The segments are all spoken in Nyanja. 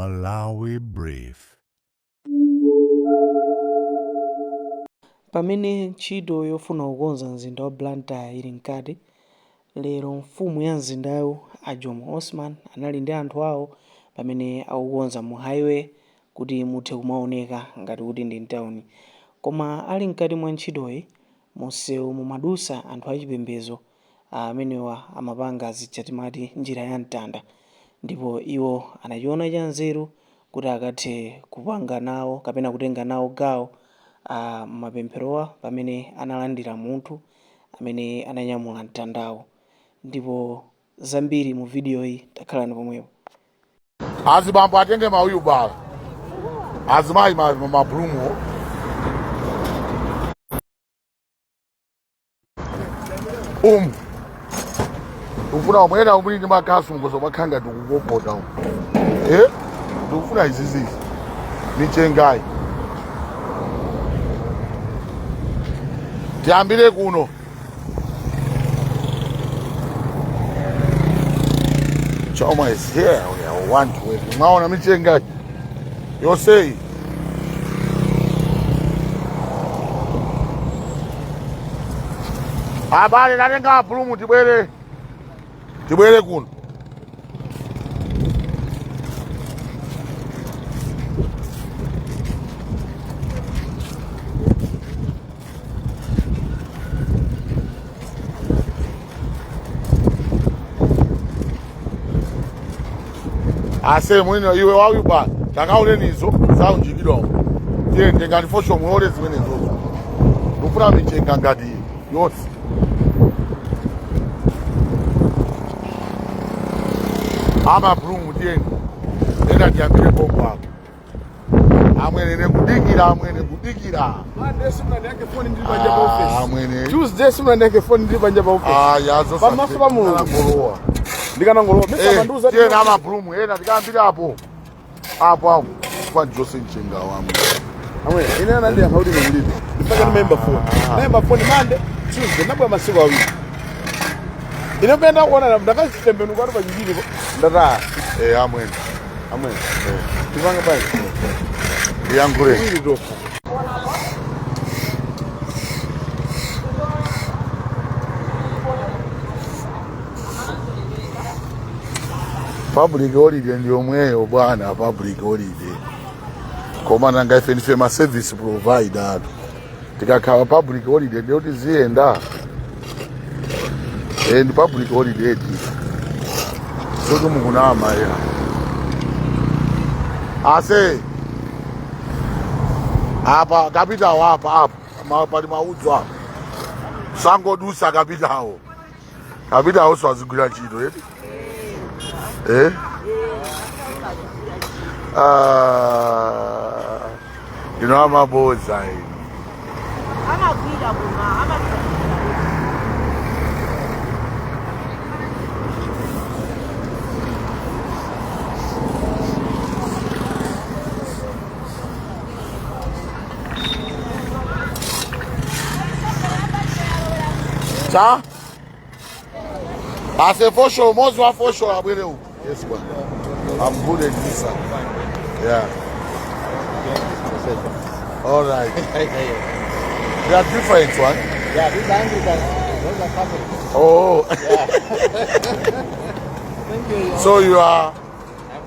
Malawi Brief. Pamene ntchito yofuna kukonza mzinda wa Blantyre ili mkati, lero mfumu ya mzindawu a Jomo Osman anali ndi anthu awo pamene akukonza mu highway kuti muthe kumaoneka ngati kuti ndi mtawuni. Koma ali mkati mwa ntchitoyi, munsewu mumadusa anthu achipembedzo amenewa amapanga zija timati njira ya mtanda ndipo iwo anachiona chanzeru kuti akathe kupanga nawo kapena kutenga nawo gawo m'mapempherowa pamene analandira munthu amene ananyamula mtandawo ndipo zambiri mu vidiyoyi takhalani pomwepo. Azibambo atenge mawiyubala, azimayi mabulumu. Umu ndikufuna omwena umuli ndi makasu ngozo makhanga ndikukokota umu, eh, ndikufuna izizizi michengayi tiyambire kuno. Choma is here. We are one to wait. Mwaona michengayi yonseyi. Abale, tatenga mabulumu, tibwere, tibwere kuno. Ase mwino iwe wauyuba takaulenizo zaunjikidwa umo. Tiye tengani fosholo mulole zimenezozo. Ndikufuna michenga ngati iyi yonse. Amabulumu tiyeni ena tiyambire pompo apo. Amwene nekudikira, amwene kudikira. Monday simunandiyankhe foni ndili panja pa office. Ah, amwene. Tuesday simunandiyankhe foni ndili panja pa office. Ah, yazo. Pamaso pa Mulungu. Ngolowa. Ndikanangolowa. Mr. Manduza. Tiyeni amabulumu ena tikayambire apo. Apo apo. Kwa Jose Mchenga wamwe. Amwene, ine anandiyankha kuti mulibe. Mpaka ndimayimba foni. Nayimba foni Monday, Tuesday, nabwera masiku awiri. Ine kuyenda kuona ndakachitembenuka kuti pachichiri ndataya. Eh, amwene. Amwene. Tipange bwanji. Ndiyankhule. Iwiri tokha. Public holiday ndi yomweyo bwana, public holiday. Koma nanga ife ndife ma service provider atu. Tikakhala public holiday ndiyo tiziyenda. Eh, ndi public holiday ti. Sikuti mukunama ya. Ase. Apa kapitawo apa apa. Pali maudzu apa. Sangodusa kapitawo. Kapitawo so azigwira ntchito eti. Eh? Ah, ino amaboza ino. Amagwira koma amagwira. Cha? Ase fosholo, mozi wa fosholo abwere uku. Yes bwana. I'm good at this. Sir. Yeah. All right. They are different one. Yeah, these are Anglican, those are Catholic. Oh. Thank you. So you are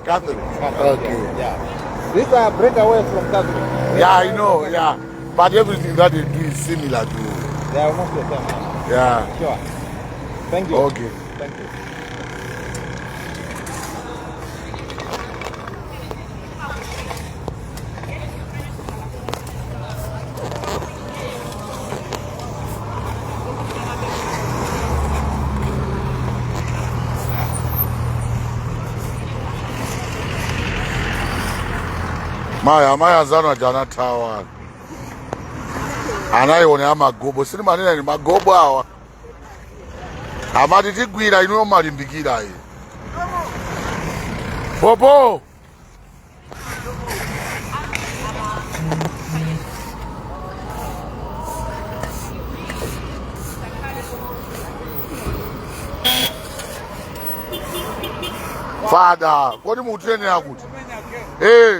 Catholic. Catholic. Okay. Yeah. These are breakaway from Catholic. Yeah, I know. Yeah. But everything that they do is similar to. They are almost the same. Yeah. Sure. Thank you. Okay. Thank you. Maya, amaya anzanu aja anathawa. Anayiona amagobo, silimanena ni magobo awa. Amati tigwira inuyo malimbikira iyi. Popo. Fada, kodi mukutenera kuti?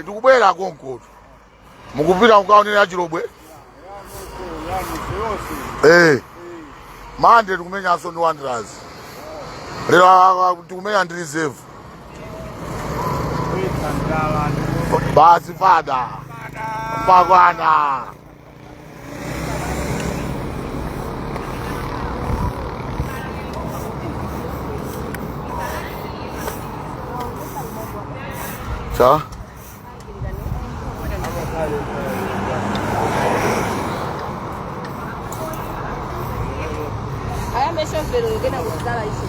Ndikubwera konkoto. Mukupita kukaonera Chilobwe? Mande tikumenyanso ndi Wanderers. Lero tikumenya ndi reserve. Basi fada. Pakwana. Cha? Ayambe shoferi ugenda kuzala ichi.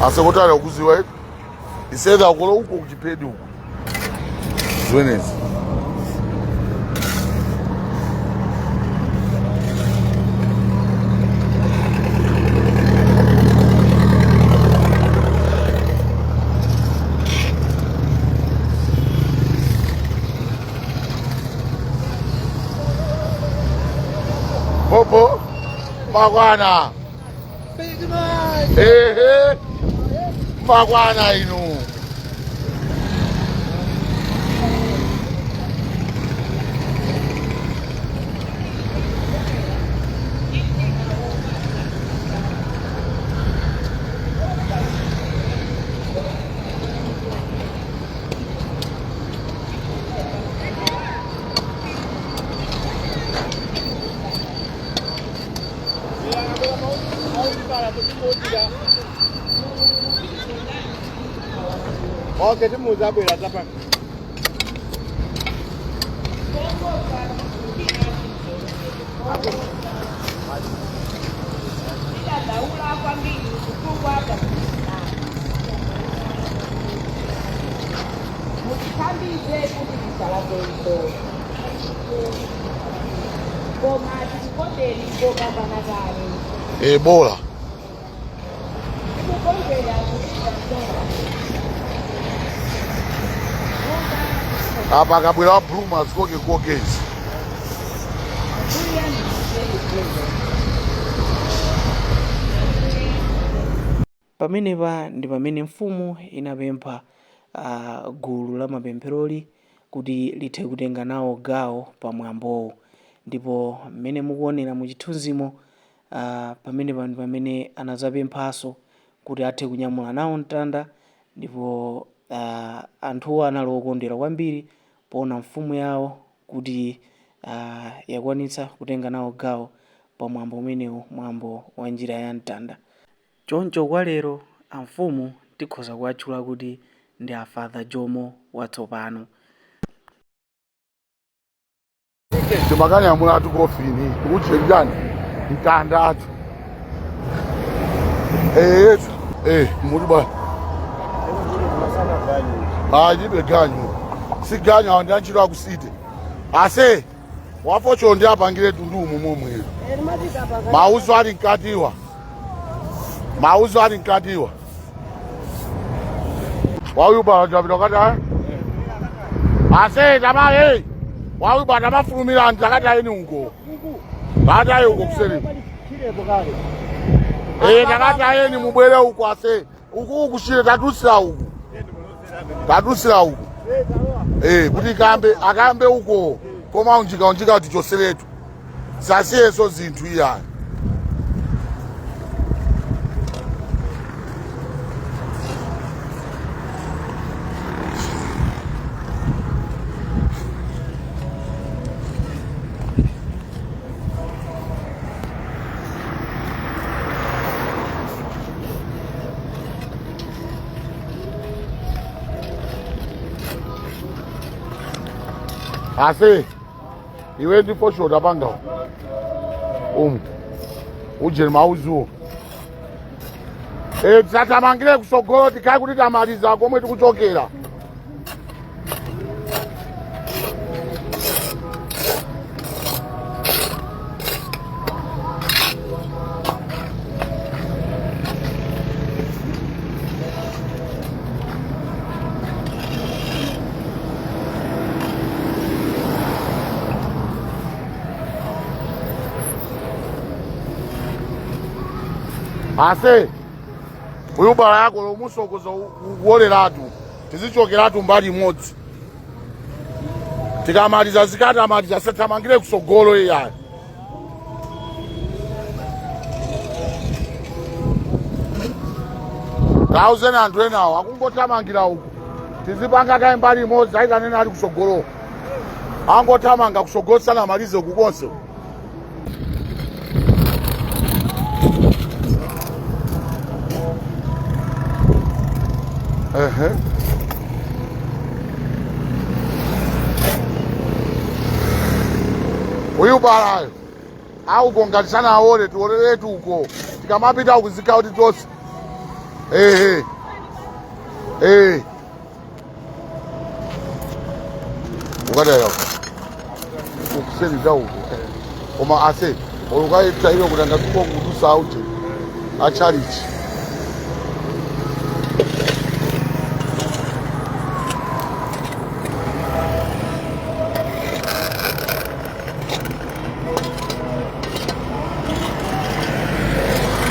Asekotari akuziwa eti iseza akolo uko kuchipedi uko zimenezi. Popo makwana. Ehe, makwana inu. Okay, timuza abwera zapano. Ndaula kwambiri kukubwa mutithandize kuti tisalakwitse koma tikukondeni kopambana kale. Ebola. Tikukondwera kuchita Apa akabwera wa Bruma azikoke kokezi. Pamenepa ndi pamene mfumu inapempha gulu la mapempheroli kuti lithe kutenga nawo gawo pa mwambowu. Ndipo mmene mukuonera mu chithunzimo, pamenepa ndi pamene anazapemphanso kuti athe kunyamula nawo mtanda ndipo anthuwo anali okondwera kwambiri poona mfumu yawo kuti yakwanitsa kutenga nawo gawo pa mwambo umenewu, mwambo wa njira ya mtanda. Choncho kwa lero amfumu tikhoza kuwatchula kuti ndi a Father Jomo watsopano. Timakanyamula atu kofini kuchenjani mtanda atu. Yetu. Muli bwana. Ajibe ganyu. Si ganyu awo ndi antchito akusite. Ase wafocho ndi apangire tundumu momwe. Mauzo ali mkatiwa. Mauzo ali mkatiwa. Wauyu bwana japita kati ayi. Ase tama hey. Wauyu bwana mafulumira ndakati ayeni uko. Kati ayi uko kuseri. Takati ayeni mubwere uko ase. Uku ukushire tatusira uku. Tatusira uku. Kuti kambe akambe uko. Koma unjika unjika kuti choseretu. Sasiyeso zinthu iyani. Ase iwe ndi fosholo tapanga umu ujeni mauzuwo. Tisatamangire kusogolo tikhale kuti tamaliza komwe tikuchokera. Ase Wheelbarrow yako lomusokoza kuoleratu, tizichokeratu mbali imodzi. Tikamaliza zikatamaliza sathamangire kusogolo iyayi. Tauzeni anthu enawo akungothamangira uku, tizipanga kaye mbali imodzi, ayitanena ali kusogolo angothamanga kusogolo sanamalize uku konse. Ehe. Wheelbarrow auko ngati sanaole tioleretu uko, tikamapita uku zikhala kuti tonse. Ehe, eh, ukataya ukuseriza uko, koma ase olukaita iyo kuti angatuko kudusa auje achalichi.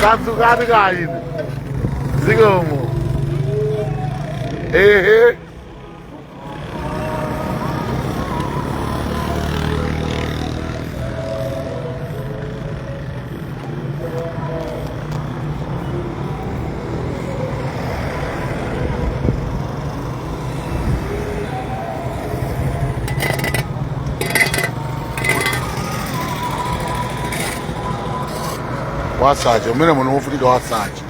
Kadzukani kaine zikomo. Ehe, wasache umene muno wofunika wasache.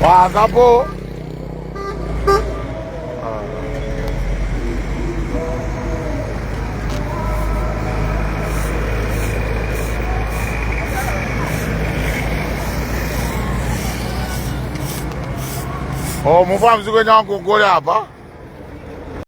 Wazapo. Oh, mufa mzikwenya ngongole apa.